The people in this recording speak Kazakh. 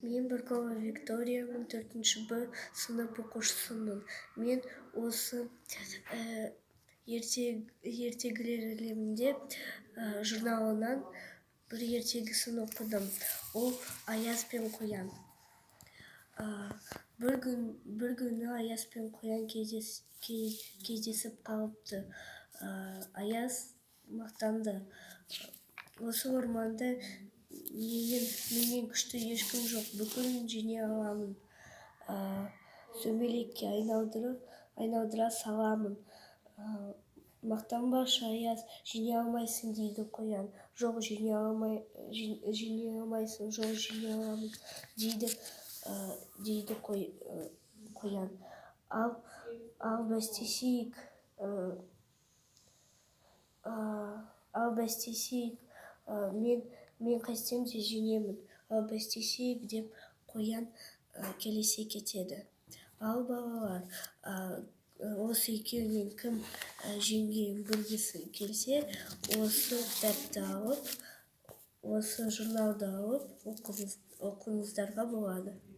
Мен Баркова Викториямын, 4 Б сынып оқушысымын. Мен осы ертегілер әлемінде журналынан бір ертегісін оқыдым. Ол «Аяз бен қоян». Бір күні Аяз бен қоян кездесіп қалыпты. Аяз мақтанды: «Осы орманда менен күшті ешкім жоқ, бүкілін жеңе аламын, сүмелекке айналдыра саламын». «Мақтанбашы, Аяз, жеңе алмайсың», – дейді қоян. «Жоқ, жеңе алмайсың, жоқ, жеңе аламын», – дейді қоян. Ал бәстесейік, ал бәстесейік, мен қайтсем де жеңемін, ал бәстесейік», – деп қоян келісе кетеді. Ал, балалар, осы екеуінен кім жеңгенін білгісі келсе, осы кітапты алып, осы журналды алып оқыңыздарға болады.